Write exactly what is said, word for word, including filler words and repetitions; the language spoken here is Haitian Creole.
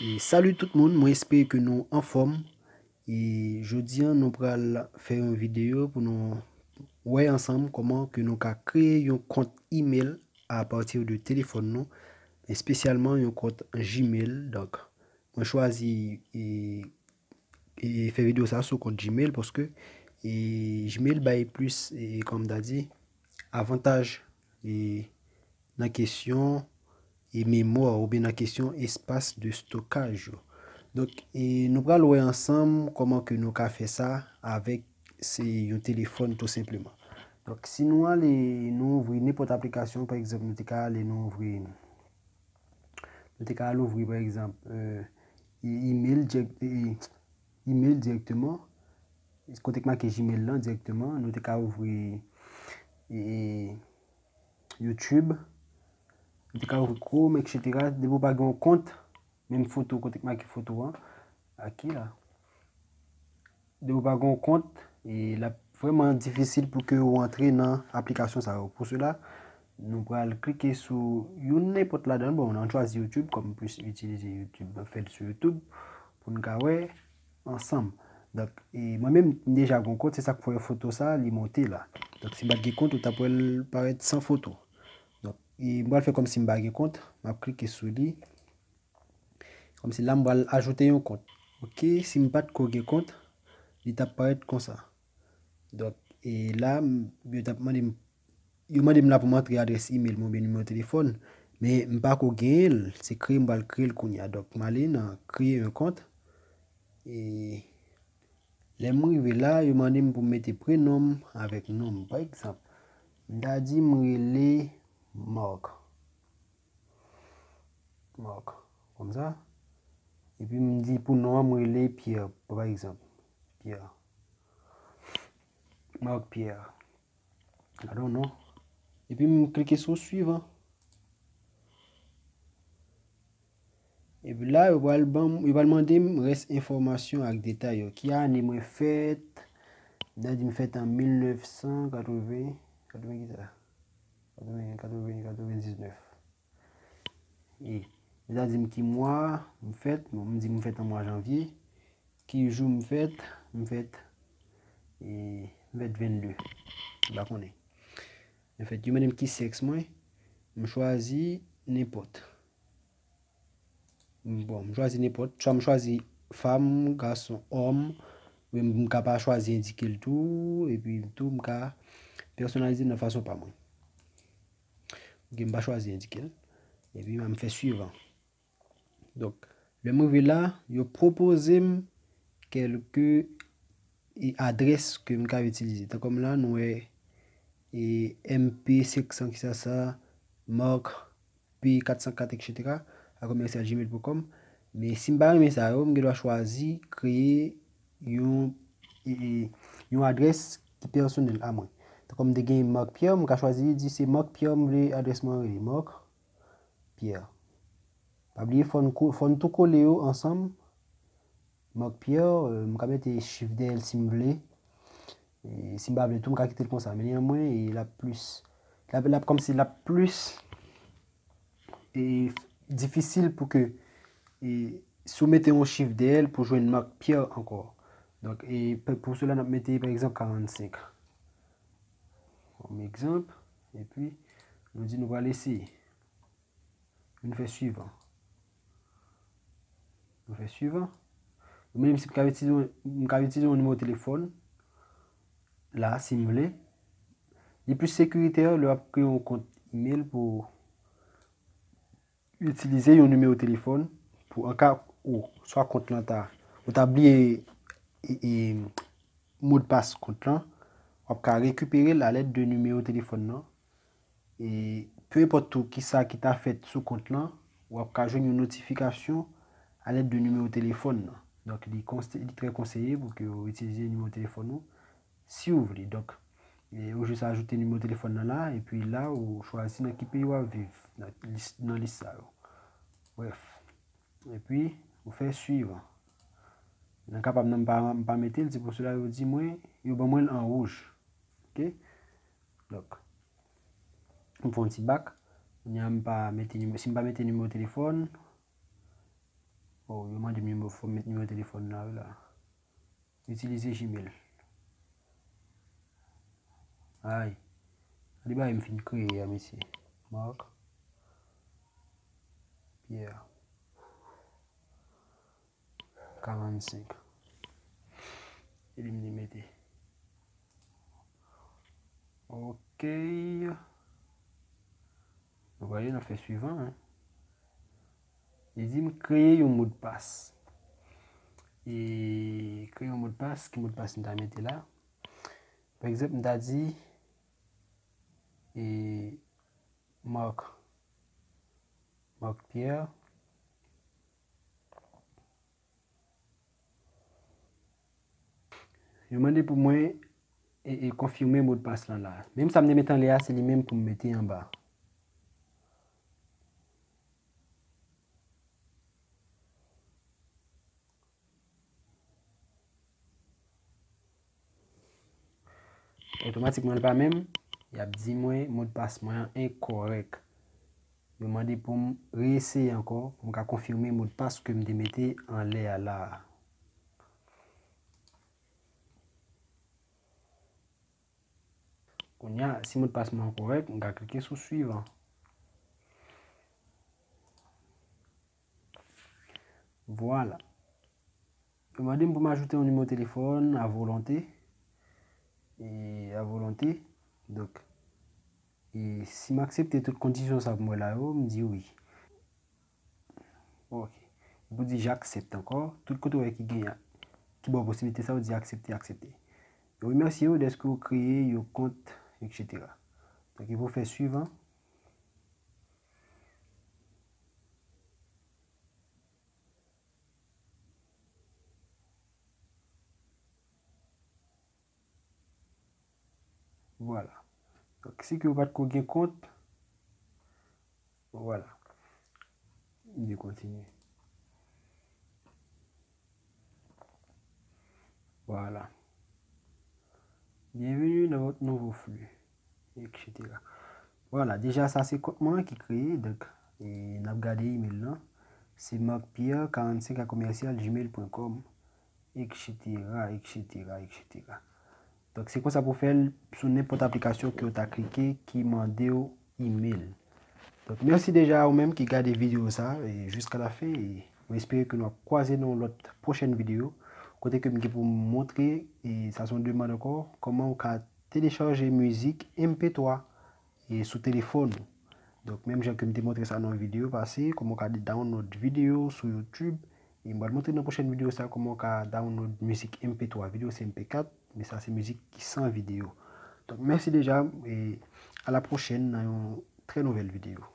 E salut tout moun, mwen espere ke nou anfòm. E jodi a nou pral fè yon videyo pou nou wè ansanm kòman ke nou ka kreye yon kont email a pati de telefòn nou, espesyalman yon kont Gmail. Donk, mwen chwazi e, e fè videyo sa sou kont Gmail paske e, Gmail bay plis, e, kòm ta di, avantaj e, nan kesyon e, memwa oubyen nan kesyon espas de stokaj yo. Donk, e, nou pral wè ansanm kòman ke nou ka fè sa avèk se yon telefòn tou senpleman. Donk, si nou ale, nou ouvri nenpòt aplikasyon, pa egzanp, nou te ka ale, nou ouvri, nou te ka al ouvri, pa egzanp, e, e, email dirèk-, e, email dirèkteman, kote k make Gmail lan dirèkteman, nou te ka ouvri e, YouTube, nou te ka ouvri Chrome, et cetera. Depi w pa gen yon kont, menm foto, kote k make foto an, aki la. Depi w pa gen yon kont, e l ap vrèman difisil pou ke w antre nan aplikasyon sa yo. Pou sela, nou pral klike sou youn nenpòt ladan l. Bon, nou chwazi YouTube, kòm m plis itilize YouTube, mwen fè l sou YouTube pou n ka wè ansanm. Donk, e mwen menm, m deja gen kont, se sa k fè foto sa, li monte la. Donk, si m pa t gen kont, ou t ap wè l parèt san foto. Donk, e m pral fè kòmsi m pa gen kont, m ap klike sou li. Kòmsi la, m pral ajoute yon kont. Ok, si m pa t ko gen kont, li t ap parèt konsa. Donk, e la, m, yo t ap mande m, yo mande m la pou m antre adrès email mwen oubyen nimewo telefòn, men m pa ko genyen l, se kreye m pral kreye l kounye a. Donk, m ale nan kreye yon kont. E lè m rive la, yo mande m pou m mete prenon m avèk non m. Pa egzanp, m ta di m rele Marc. Marc, kòmsa. Epi m di pou non an, m rele Pierre, pa egzanp. Pierre. Marc Pierre. I don't know. Epi m klike sou suivan. Epi la, yo pral ban m, yo pral mande m rès enfòmasyon ak detay yo. Ki ane mwen fèt? M ta di m fèt an mil nèf san katreven, katreven ki sa? Katreven, katreven, katreven diznèf. E, yo ta di m ki mwa m fèt, bon, m di m fèt an mwa janvye. Ki jou m fèt? M fèt, e, m fèt vennde. M pa konnen. Anfèt, yo mande m ki sèks mwen, m chwazi nenpòt. Bon, m chwazi nenpòt. Swa m chwazi fanm, gason, òm, men m ka pa chwazi endike l tou, epi tou m ka pèsonalize l nan fason pa mwen. Ok, m pa chwazi endike l. Epi m fè suivan. Donk, lè m rive la, yo pwopoze m kèlke e, adrès ke m ka itilize. Tan kòm la, nou wè e, M P senk san ki sa sa, Marc P kat san kat, et cetera, a commercial gmail point com. Men si m pa renmen sa yo, m gen dwa chwazi kreye yon, e, e, yon adrès ki pèsonèl a mwen. Tan kòm m te gen Marc Pierre, m ka chwazi di se Marc Pierre m vle adrès mwen rele. Marc Pierre. Pa bliye fò n ko-, fò n tou kole yo ansanm. Marc Pierre, e, m ka mete chif dèyè l si m vle. E, si m pa vle tou, m ka kite l konsa. Men li an mwen, e l ap plis, l ap, l ap kòmsi l ap plis, e, difisil pou ke, e, si w mete yon chif dèyè l pou jwenn Marc Pierre ankò. Donk, e, pe-, pou sela, n ap mete, pa egzanp, karannsenk. Kòm egzanp, epi nou di nou pral eseye. Nou fè suivan. Nou fè suivan. Ou menm si m ka itilize yon, m ka itilize yon nimewo telefòn. La, si m vle. Li plis sekiritè lè w ap kreye yon kont email pou itilize yon nimewo telefòn pou an ka ou swa kont lan ta, ou ta bliye e, e, modpas kont lan, w ap ka rekipere l alèd de nimewo telefòn nan. E pe enpòt tou kisa ki ta fèt sou kont lan, w ap ka jwenn yon notifikasyon alèd de nimewo telefòn nan. Donk, li konse-, li trè konseye pou ke w itilize nimewo telefòn ou si w vle. Donk, e, ou jis ajoute nimewo telefòn nan la, epi la, ou chwazi nan ki peyi w ap viv, nan lis, nan lis sa yo. Brèf. Epi, ou fè suivan. Nan kapab nan m pa, m pa mete l, se pou sela yo di mwen, yo ban mwen l an wouj. Ok? Donk, m fè yon ti bak. Kounye a m pa mete nime-, si m pa mete nimewo telefòn, Oh, yo mande m nimewo, fò m met nimewo telefòn la, wi la. Itilize Gmail. Ay. Gade bagay m fin kreye a, mesye. Marc Pierre. Karannsenk. E li m li mete. Ok. Nou prale nan fè swivan, hein. Li di m kreye yon modpas. E kreye yon modpas, ki modpas m ta mete la? Pa egzanp, m ta di, e, Marc, Marc Pierre. Yo mande pou mwen e, e konfime modpas lan la. Menm sa m te mete anlè a, se li menm pou m mete anba. Otomatikman, li pa menm, y ap di mwen modpas mwen an enkòrèk. Yo mande pou m reeseye ankò, pou m ka konfime modpas ke m te mete anlè a la a. Kounye a, si modpas mwen an kòrèk, m ka klike sou swivan. Vwala. Yo mande m pou m ajoute yon nimewo telefòn a volonte. E a volonte. Donk, e si m aksepte tout kondisyon sa pou m wè la yo, m di wi. Ok. Pou di j'accepte ankò, tout kote w wè ki gen, ki ba w posibilite sa, ou di aksepte, aksepte. Yo remèsye w dèske w kreye yon kont, et cetera. Donk, e pou fè swivan. Vwala. Donk, si ke w pa t ko gen kont, vwala. M di kontinye. Vwala. Bienvenue dans votre nouveau flux, et cetera. Vwala, deja sa se kont mwen ki kreye, donk, e n ap gade email lan. Se Marc Pierre quarante-cinq à commercial gmail point com, et cetera, et cetera, et cetera. Donk, se konsa pou fè l sou nenpòt aplikasyon ke w ta klike ki mande w email. Donk, mèsi deja a ou menm ki gade videyo sa, e jiska la fen, e mwen espere ke nou ap kwaze nan yon lòt pwochèn videyo, kote ke m gen pou m montre, e sa se yon demann ankò, kòman w ka telechaje mizik M P twa, e sou telefòn ou. Donk, menm jan ke m te montre sa nan yon videyo pase, kòman w ka download videyo sou YouTube, e m pral montre nan pwochèn videyo sa kòman w ka download mizik M P twa, videyo se M P kat, men sa se mizik ki san videyo. Donk, mèsi deja, e à la prochaine nan yon trè nouvèl videyo.